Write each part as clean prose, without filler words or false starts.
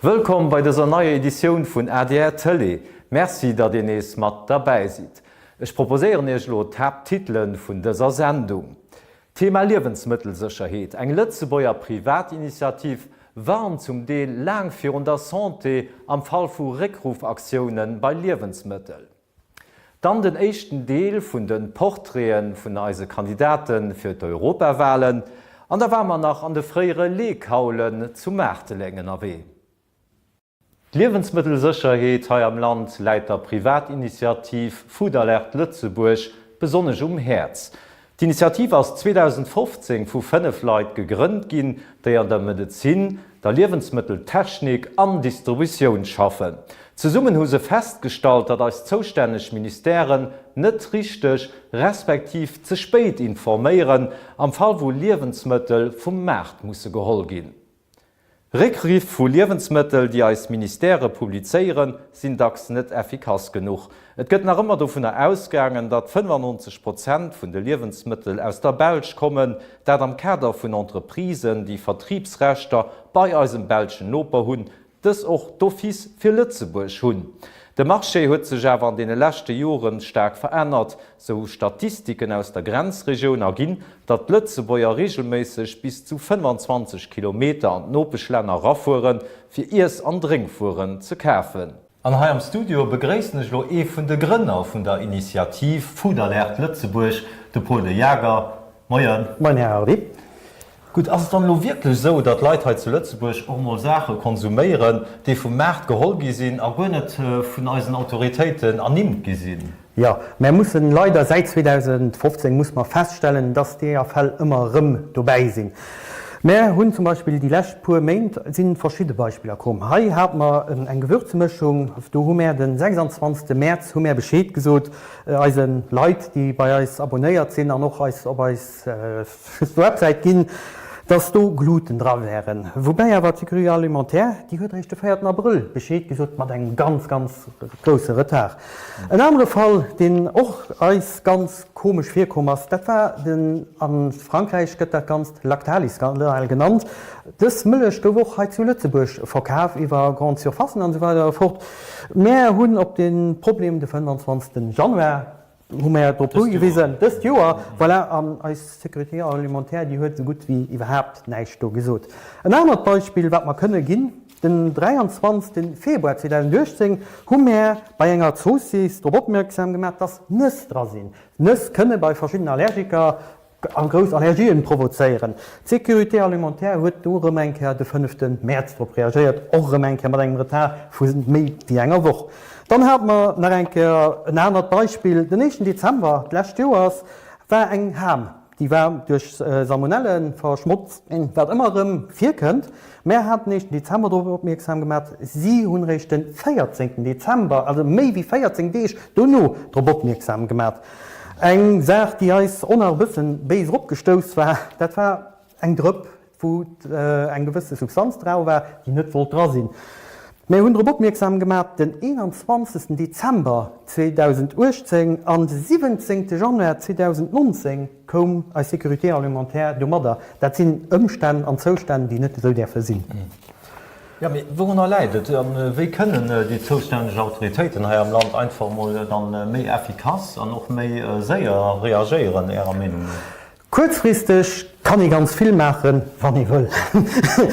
Wëllkomm bei dëser neier Editioun vun adr Tëlee. Merci, datt Dir nees mat derbäi sidd. Ech proposéieren Iech elo d'Haapttitele vun dëser Sendung. Thema Liewensmëttelsécherheet, Eng Lëtzebuerger Privatinitiativ warnt zum Deel laang virun der Santé am Fall vu Réckruffaktioune bei Liewensmëttel. Dann den éischten Deel vun de Portraiten vun eise Kandidate fir d'Europawalen. An da ware mer nach an de fréiere Leekaulen zu Maarteleng ënnerwee. D'Liewensmëttelsécherheet hei am Land läit der Privatinitiativ Food Alert Lëtzebuerg besonnesch um Häerz. D'Initiativ ass 2015 vu 5 Leit gegrënnt ginn, déi an der Medezin, der Liewensmëtteltechnik an Distributioun schaffen. Zesummen hu se festgestallt, datt eis zoustänneg Ministèren net richteg, respektiv ze spéit informéieren, am Fall wou Liewensmëttel vum Maart musse geholl ginn. Réckriff vu Liewensmëttel, déi eis Ministèrë publizéieren, sinn dacks net effikass genuch. Et gëtt nach ëmmer dovunner ausgaangen, datt 95 Prozent vun de Liewensmëttel aus der Belsch kommen, dat am Kader vun Entreprisen, déi Vertribsrechter bei eisem belschen Noper hunn, dës och d'office fir Lëtzebuerg hunn. De Marché huet sech awer an deene leschte Jore staark verännert. Sou Statistiken aus der Grenzregioun erginn, datt d'Lëtzebuerger reegelméisseg bis zu 25 Kilometer an d'Nopeschlänner erafueren, fir Iess an Drénkwueren ze kafen. An hei am Studio begréissen ech elo ee vun de Grënner vun der Initiativ Food Alert Lëtzebuerg, de Paul de Jager. Moien. Moien, Här Hardy. Gutt, ass et dann elo wierklech esou, datt Leit hei zu Lëtzebuerg och mol Saache konsuméieren, déi vum Maart geholl gi sinn a guer net vun eisen Autoritéiten ernimmt gi sinn? Jo, mär mussen leider säit 2015 musse mer feststellen, datt deeër Fäll ëmmer erëm dobäi sinn. Mär hunn zum Beispill déi lescht puer Méint si verschidde Beispiller komm. Hei hate mer eng Gewürzmëschung, do hu mär de 26 Mäerz hu mär Bescheed gesot eise Leit, déi bei eis abonnéiert sinn an och eis op eis Websäit ginn, dass do Gluten dra wären. Woubäi awer d'Sécurité alimentaire, déi huet eréischt de véierten Abrëll Bescheed gesot, mat engem ganz, ganz grousse Retard. En anere Fall, deen och eis ganz komesch virkomm ass, dat war den, a Frankräich gëtt dat Ganzt Lactalis-Skandal genannt, dës Mëllech gouf och hei zu Lëtzebuerg verkaf iwwer Grande Surfacen an esou weider a fort. Mär hunn op de Problem de 25. Januar Hu mer drop higewisen, dëst Joer, voilà, an eis Sécurité alimentaire, déi huet esou gutt wéi iwwerhaapt näischt do gesot. En anert Beispill, wat mer kënne ginn, Den 23. Februar 2018 hu mer bei enger Zoossiss drop opmierksam gemaach, dass Nëss dra sinn. Nëss kënne bei verschiddenen Allergiker A grouss Allergien provozéieren. D'Sécurité alimentaire huet do erëm eng Kéier de fënnefte Mäerz drop reagéiert, och erëm eng Kéier mat engem Retard vu méi wéi enger Woch. Dann hate mer nach eng Kéier en anert Beispill, Den éischten Dezember d'lescht Joers war eng Ham, déi war duerch Salmonellen verschmotzt, wat ëmmer erëm virkënnt. Mär haten den éischten Dezember drop opmierksam gemaat, si hunn eréischt den véierzéngten Dezember, also méi wéi 14 Deeg dono, drop opmierksam gemaat. Eng Saach, déi eis och nach e bëssen béis eropgestouss war, dat war eng Drëpp, wou eng gewësse Substanz drau war, déi net wollt dra sinn. Mär hunn drop opmierksam gemaat, den 21. Dezember 2018 an de 17. Januar 2019 koum eis Sécurité alimentaire domadder. Dat sinn Ëmstänn an Zoustänn, déi net esou däerfe sinn. Jo, mee wourunner läit et? A wéi kënnen déi zoustänneg Autoritéiten hei am Land einfach emol dann méi effikass an och méi séier reagéieren, Ärer Meenung no? Kuerzfristeg kann ee ganz vill maachen, wann ee wëll.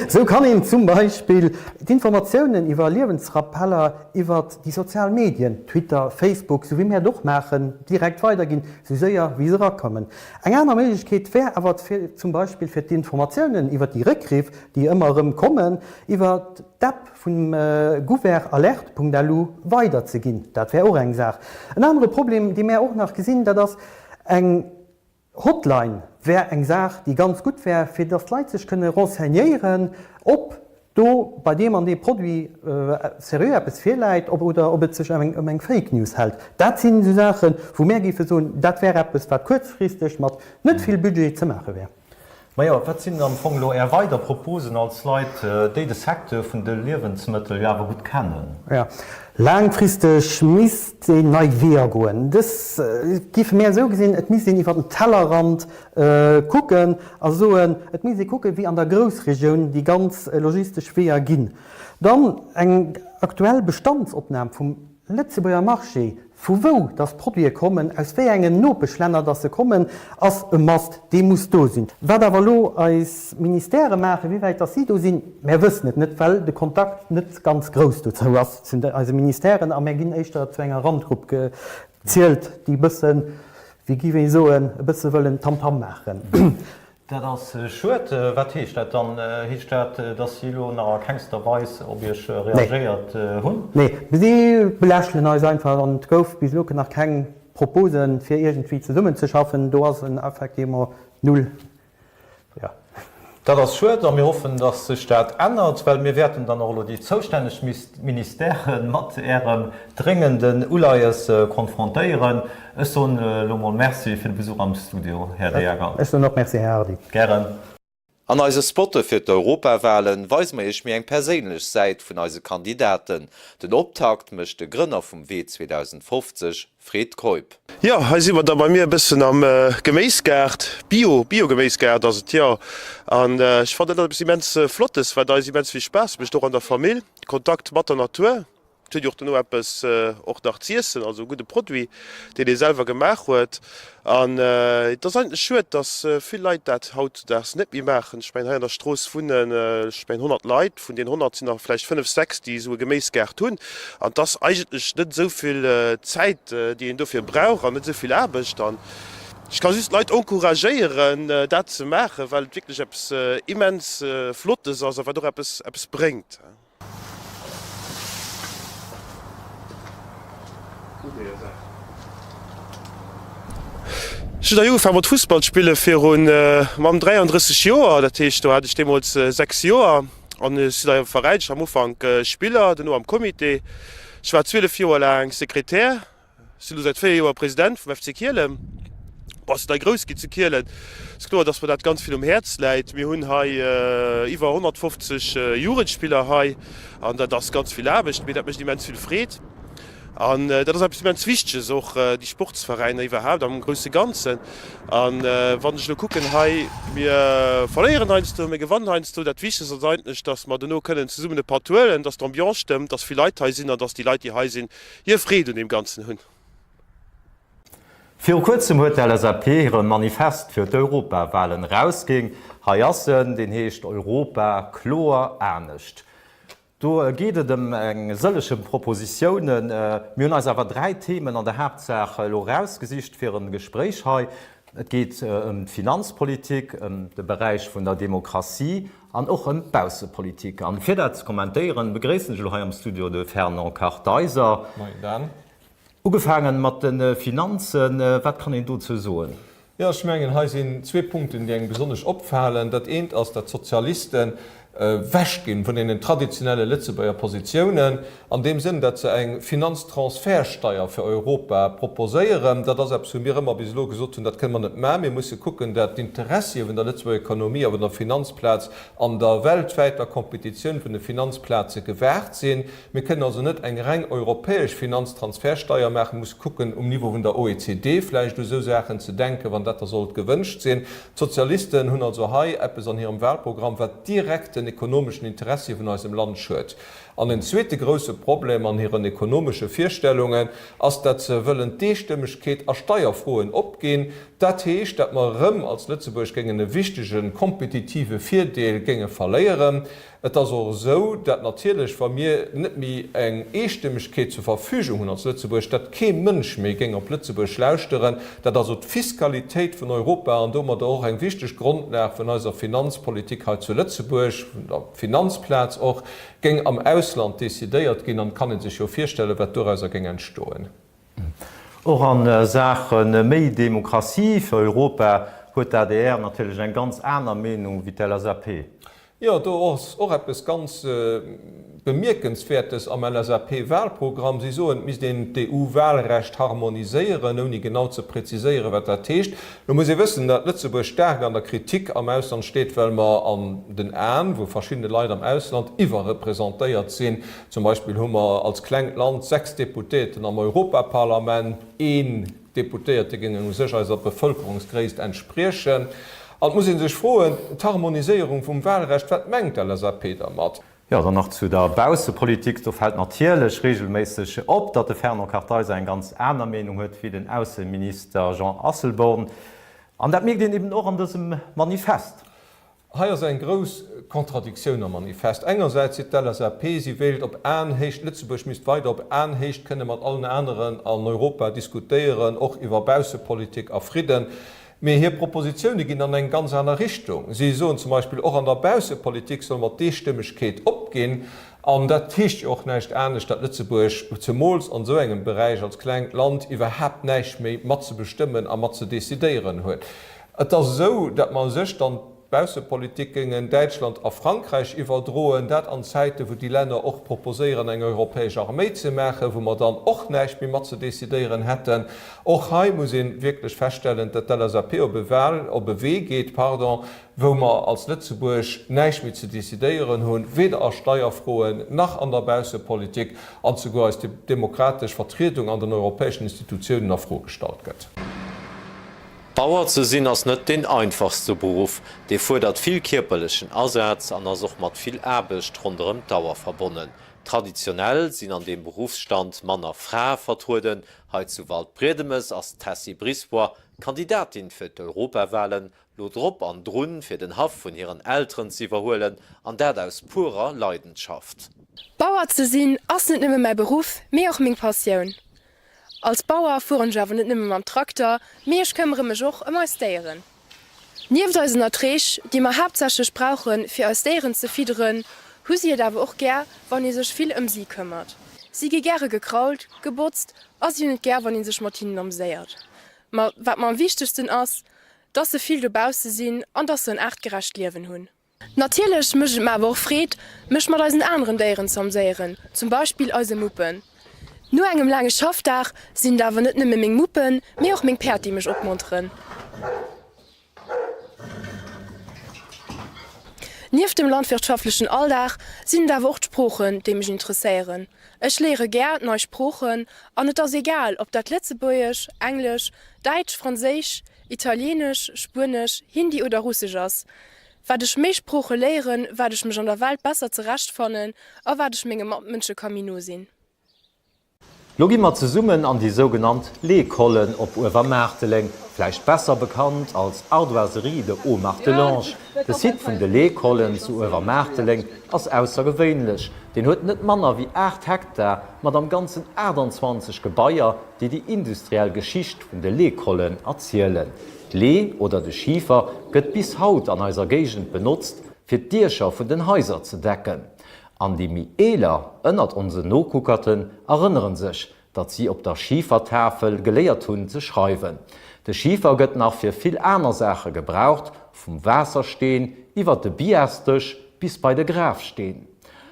Esou kann een zum Beispill d'Informatiounen iwwer Liewensrappeller iwwer déi sozial Medien, Twitter, Facebook, sou wéi mär et och maachen, direkt weiderginn, sou séier wéi se erakommen. Eng aner Méiglechkeet wär awer zum Beispill fir d'Informatiounen iwwer déi Réckriff, déi ëmmer erëm kommen, iwwer d'App vum gouveralert.lu weiderzeginn. Dat wär och eng Saach. En anere Problem, dee mär och nach gesinn, dat ass eng Hotline wär eng Saach, déi ganz gutt wär, fir datt d'Leit sech kënne renseignéieren, ob do bei deem an deem Produit seriö eppes virläit oder ob et sech ëm eng Fake News hält. Dat sinn esou Saachen, wou mär géife soen, dat wär eppes, wat kuerzfristeg mat net vill Budget ze maache wär. Majo, wat sinn am Fong elo Är weider Proposen als Leit, déi de Secteur vun de Liewensmëttel jo awer gutt kennen? Jo, laangfristeg misst een nei Weeër goen. Dës géife mär esou gesinn, et misst een iwwer den Tellerrand kucken a soen, et misst ee kucken, wéi an der Groussregioun déi ganz logistesch Weeër ginn. Dann eng aktuell Bestandsopnam vum Lëtzebuerger Marché, vu wou dass d'Produite kommen, aus wéi engen Nopeschlänner dass se kommen, ass e Must, dee muss do sinn. Wat awer elo eis Ministèrë maachen, wéi wäit dass si do sinn, mär wëssen et net, well de Kontakt net ganz grouss dozou ass zu eise Ministèren a mär ginn éischter zu enger Randgrupp gezielt, déi e bëssen, wéi géif ee soen, e bësse wëllen Tamtam maachen. Dat ass schued. Wat heescht dat dann? Heescht dat, dass si elo nach a kengster Weis op Iech reagéiert hunn? Nee, si belächelen eis einfach an et gouf bis elo nach keng Propose fir iergendwéi zesummenzeschaffen. Do ass en effectivement null. Jo. Dat ass schued a mir hoffen, dass sech dat ännert, well mir wäerten dann och elo déi zoustänneg Ministèrë mat Ärem dréngenden Uleies konfrontéieren. Ech soen elo mol Merci fir de Besuch am Studio, Här De Jager. Ech soen och Merci, Här Hardy. Gären. An eise Spotte fir d'Europawahlen weise mer iech méi eng perséinlech Säit vun eise Kandidaten. Den Optakt mécht de Grënner vum Wee 2050, Fred Keup. Jo, hei si mer da bei mir e bëssen am Geméisgaart, Bio, Bio-Geméisgaart ass et, jo. An ech fannen dat eppes immens Flottes, wat eis immens vill Spaass mécht, och an der Famill, Kontakt mat der Natur. Et huet jo och dono eppes och nach z'iessen, also e gudde Produit, deen ee selwer gemaach huet. An et ass eigentlech schued, datt vill Leit dat hautdesdaags net méi maachen. Ech mengen, hei an der Strooss wunnen, ech mengen, 100 Leit. Vun deenen 100 sinn der vläicht 5, 6, déi esou e Geméisgaart hunn. An et ass eigentlech net esou vill Zäit, déi een dofir brauch an net esou vill Aarbecht. An ech ka just d'Leit encouragéieren, dat ze maachen, well et wierklech eppes immens Flottes ass a wat och eppes bréngt. Ech hunn hei ugefaangen mat Fussball spille virun mam 33 Joer, dat heescht do hat ech deemools 6 Joer an ech sinn hei am Veräin. Ech war am Ufank Spiller, duerno am Comité. Ech war 12 Joer laang Sekretär. Ech sinn elo säit 4 Joer President vum FC Kielen. Bon, ech sinn hei grouss ginn zu Kielen. Et ass kloer, dass mer dat ganz vill um Häerz läit. Mir hunn hei iwwer 150 Jugendspiller hei an dat ass ganz vill Aarbecht, mee dat mécht immens vill Freed. An dat ass eppes immens Wichteges, och déi Sportsveräiner iwwerhaapt am grousse Ganzen. A wann ech elo kucken hei, mir verléieren heiansdo, mir gewannen heiansdo. Dat Wichtegst ass eigentlech, dass mer dono kënnen zesummen e Patt huelen, dass d'Ambiance stëmmt, dass vill Leit hei sinn an dass déi Leit, déi hei sinn, hir Freed un deem Ganzen hunn. Viru kuerzem huet d'LSAP hire Manifest fir d'Europawalen erausginn. Hei ass en, deen heescht Europa kloer anescht. Do geet et ëm eng sëllege Propositiounen. Mir hunn eis awer 3 Themen an der Haaptsaach elo erausgesicht fir en Gespréich hei. Et geet ëm d'Finanzpolitik, ëm de Beräich vun der Demokratie an och ëm d'Baussepolitik. An fir dat ze kommentéieren, begréissen ech elo hei am Studio de Fernand Kartheiser. Moien Dan. Ugefaangen mat de Finanzen, wat kann een dozou soen? Jo, ech mengen, hei sinn zwee Punkten, déi engem besonnesch opfalen. Dat eent ass, datt d'Sozialisten ewechginn vun deenen traditionelle Lëtzebuerger Positiounen, an deem Sënn, datt se eng Finanztransfertsteier fir Europa proposéieren. Dat ass eppes, wou mir ëmmer bis elo gesot hunn, dat kënne mer net maachen. Mir musse kucken, dat d'Interessie vun der Lëtzebuerger Ekonomie a vun der Finanzplaz an der weltwäiter Kompetitioun vun de Finanzplaze gewaart sinn. Mir kënnen also net eng reng europäesch Finanztransfertsteier maachen. Mir musse kucken, um Niveau vun der OECD vläicht u esou Saachen ze denken, wann dat da sollt gewënscht sinn. D'Sozialisten hunn also hei eppes an hirem Wahlprogramm, wat direkt den ekonomeschen Interessie vun eisem Land schued. An en zweete grousse Problem an hiren ekonomesche Virstellungen ass, dat se wëllen d'Eestëmmegkeet a Steierfroen opginn. Dat heescht, dat mer erëm als Lëtzebuerg géingen e wichtege kompetitive Virdeel géinge verléieren. Et ass och esou, dat natierlech, wa mir net méi eng Eestëmmegkeet zur Verfügung hunn als Lëtzebuerg, dat kee Mënsch méi géing op Lëtzebuerg lauschteren, dat also d'Fiskalitéit vun Europa an domadder och eng wichteg Grondlag vun eiser Finanzpolitik hei zu Lëtzebuerg, vun der Finanzplaz och, géing am Ausland decidéiert ginn. An et kann ee sech jo virstellen, wat dorauser géing entstoen. Och a Saache méi Demokratie fir Europa huet d'ADR natierlech eng ganz aner Meenung wéi d'LSAP. Jo, do ass och eppes ganz Bemierkenswäertes am LSAP-Wahlprogramm. Si soen, et misst een d'EU-Wahlrecht harmoniséieren, ouni genau ze präziséieren, wat dat heescht. Lo muss ee wëssen, dat Lëtzebuerg staark an der Kritik am Ausland steet, well mer an den Aen vu verschiddene Leit am Ausland iwwerrepresentéiert sinn. Zum Beispill hu mer als klengt Land 6 Deputéierten am Europaparlament, een Deputéierte géingen u sech eiser Bevëlkerungsgréisst entspriechen. An et muss ee sech froen, d'Harmoniséierung vum Wahlrecht, wat mengt d'LSAP dermat? Jo, dann nach zu der Baussepolitik. Do fält natierlech reegelméisseg op, datt de Fernand Kartheiser eng ganz aner Meenung huet wéi den Ausseminister Jean Asselborn. An dat mierkt een eben och an dësem Manifest. Hei ass eng grouss Contradictioun am Manifest. Engersäits seet d'LSAP, si wéilt op Aenhéicht, Lëtzebuerg misst weider op Aenhéicht kënne mat allen aneren an Europa diskutéieren, och iwwer Baussepolitik a Fridden. Mee hir Propositioune ginn an eng ganz aner Richtung. Si soen zum Beispill, och an der Baussepolitik solle mer d'Eestëmmegkeet opginn. An dat heescht jo och näischt anescht, datt Lëtzebuerg zemools an esou engem Beräich als klengt Land iwwerhaapt näischt méi matzebestëmmen a matzedecidéieren huet. Et ass esou, datt mer u sech dann d'Baussepolitik géingen Däitschland a Frankräich iwwerdroen, dat an Zäiten, wou déi Länner och proposéieren, eng europäesch Arméi ze maachen, wou mer dann och näischt méi matzedecidéieren hätten. Och hei muss ee wierklech feststellen, datt d'LSAP op e Wal, op e Wee geet, pardon, wou mer als Lëtzebuerg näischt méi ze decidéieren hunn, weder a Steierfroen nach an der Baussepolitik, an souguer eis demokratesch Vertriedung an den europäeschen Institutiounen a Fro gestallt gëtt. Bauer ze sinn ass net deen einfachste Beruff. Dee fuerdert vill kierperlechen Asaz an ass och mat vill Aarbecht ronderëm d'Auer verbonnen. Traditionell sinn an deem Beruffsstand manner Frae vertrueden. Hei zu Waldbriedemes ass d'Tessy Brisbois, Kandidatin fir d'Europawahlen, lo drop an drun, fir den Haff vun hiren Elteren ze iwwerhuelen, an dat aus purer Leidenschaft. Bauer ze sinn ass net nëmme mäi Beruff, mee och meng Passioun. Als Bauer fueren ech awer net nëmme mam Trakter, mee ech këmmere mech och ëm eis Déieren. Nieft eisen Erträg, déi mer haaptsächlech brauchen, fir eis Déieren ze fidderen, hu si et awer och gär, wann ee sech vill ëm si këmmert. Si gi gäre gekrault, gebotzt a si hunn et gär, wann ee sech mat hinnen amséiert. Ma wat mer am wichtegsten ass, dass se vill dobausse sinn an dass se en aartgerecht Liewen hunn. Natierlech mécht et mer awer och Freed, mech mat eisen aneren Déieren ze amséieren, zum Beispill eise Muppen. No engem laange Schaffdag sinn et awer net nëmme meng Muppen, mee och meng Päerd, déi mech opmonteren. Nieft dem landwirtschaftlechen Alldag sinn et awer och d'Sproochen, déi mech interesséieren. Ech léiere gär nei Sproochen an et ass egal, ob dat Lëtzebuergesch, Englesch, Däitsch, Franséisch, Italieenesch, Spuenesch, Hindi oder Russesch ass. Wat ech méi Sprooche léieren, wat ech mech an der Welt besser zerecht fannen a wat ech menge Matmënsche ka méi no sinn. Lo gi mer zesummen an déi sougenannt Leekollen op Uewermaarteleng, vläicht besser bekannt als Ardoiserie de Haut-Martelange. De Site vun de Leekollen zu Uewermaarteleng ass aussergewéinlech, deen huet net manner wéi 8 Hektar mat am Ganzen 28 Gebaier, déi déi industriell Geschicht vun de Leekollen erzielen. D'Lee oder de Schifer gëtt bis haut an eiser Géigend benotzt, fir d'Diecher vun den Haiser ze decken. An déi méi eeler ënnert onsen Nokuckerten erënneren sech, datt si op der Schifertafel geléiert hunn ze schreiwen. De Schifer gëtt nach fir vill aner Saache gebraucht, vum Waassersteen iwwer de Biarsdësch bis bei de Grafsteen.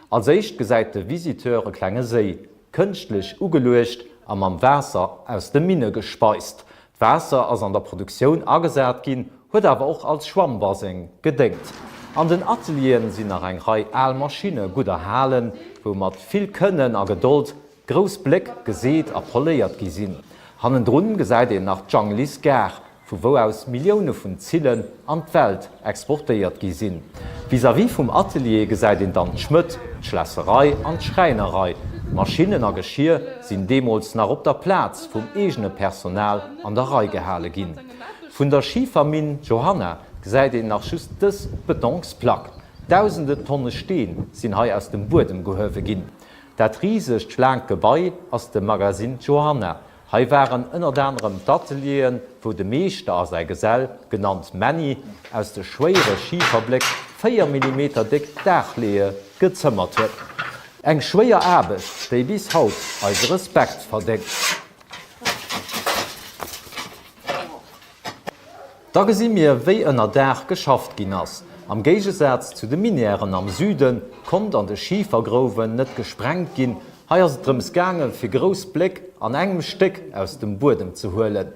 Als éischt gesäit de Visiteur e klenge Séi, kënschtlech ugeluecht a mam Waasser aus de Minne gespeist. D'Waasser ass an der Produktioun agesat ginn, huet awer och als Schwammbaseng gedéngt. An den Atelieren sinn nach eng Rei al Maschinne gutt erhalen, wou mat vill Kënnen a Gedold grouss Bléck geseet a poléiert gi sinn. Hannendrun gesäit een nach d'Janglis Gare, vu wou aus Millioune vun Zillen an d'Welt exportéiert gi sinn. Vis-à-vis vum Atelier gesäit een dann d'Schmëdd, d'Schlässerei an d'Schräinerei. Maschinnen a Geschier sinn deemools nach op der Plaz vum eegene Personal an der Rei gehale ginn. Vun der Schiferminn Johanna gesäit een nach just dës Betonsplack. Dausende Tonne Steen sinn hei aus dem Buedem gehuewe ginn. Dat risegt laangt Gebai ass de Magasin Johanna. Hei waren ënnert anerem d'Atelieren, wou de Meeschter a säi Gesell, genannt Männi, aus de schwéiere Schiferbléck 4 Millimeter déck Daachleeë gezëmmert huet. Eng schwéier Aarbecht, déi bis haut eise Respekt verdéngt. Da gesi mir, wéi ënner Daach geschafft ginn ass. Am Géigesaz zu de Minièren am Süde konnt an de Schifergrouwen net gesprengt ginn. Hei ass et drëms gaange fir grouss Bléck an engem Stéck aus dem Buedem ze huelen.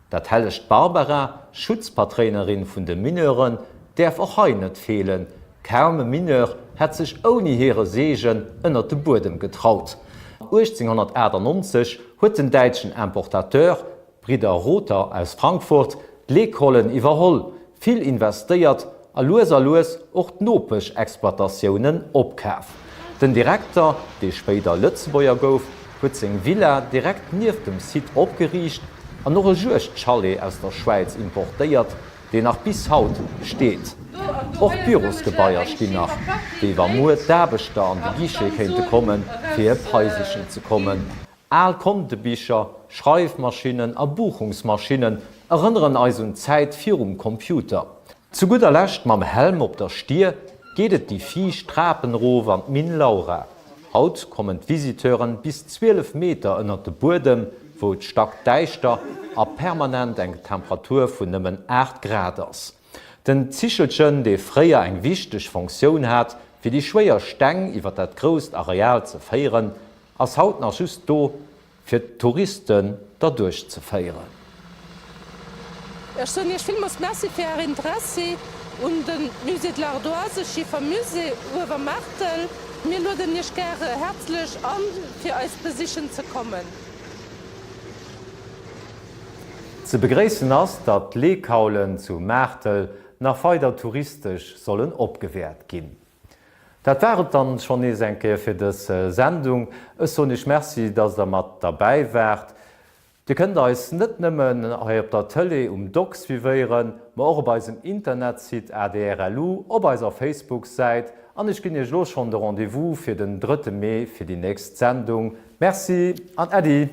Dat hellegt Barbara, Schutzpatréinerin vun de Mineuren, däerf och hei net feelen. Kaum e Mineur hätt sech ouni hire Seegen ënnert de Buedem getraut. 1898 huet den däitschen Importateur D'Bridder Rother aus Frankfurt d'Leekollen iwwerholl, vill investéiert. A lues a lues och d'Nopeschexploitatiounen opkaf. Den Direkter, dee spéider Lëtzebuerger gouf, huet seng Villa direkt nieft dem Site opgeriicht an och e Juegdchalet aus der Schwäiz importéiert, deen nach bis haut steet. Och d'Bürosgebaier stinn nach, wéi wa muer d'Aarbechter an de Guichet kéinte kommen, fir hir Pai sichen ze kommen. Al Kontebicher, Schreifmaschinnen a Buchungsmaschinnen erënneren eis un d'Zäit virum Computer. Zu gudder Lescht mam Helm op der Stier geet et déi fiicht Trapen erof an d'Minn Laura. Haut kommen d'Visiteuren bis 12 Meter ënnert de Buedem, wou et stackdäischter a permanent eng Temperatur vun nëmmen 8 Grad ass. Den Zichelchen, dee fréier eng wichteg Fonctioun hat, fir déi schwéier Steng iwwer dat grousst Areal ze féieren, Ass haut nach just do fir d'Touristen derduerch ze féieren. Ech soen Iech villmools Merci fir Är Interessi un de Musée de l'Ardoise, Schiefermusée Uewermaartel. Mir lueden Iech gäre häerzlech an, fir eis besichen ze kommen. Ze begréissen ass, datt d'Leekaulen zu Maartel nach weider touristesch sollen opgewäert ginn. Dat war et dann schon nees eng Kéier fir dës Sendung. Ech soen iech Merci, dass der mat derbäi waart. Dir kënnt eis net nëmmen hei op der Tëlee um Dock suivéieren, ma och op eisem Internetsite adr.lu, op eiser Facebook-Säit an ech ginn iech elo schonn de Rendez-vous fir den drëtte Mee fir déi nächst Sendung. Merci an Äddi!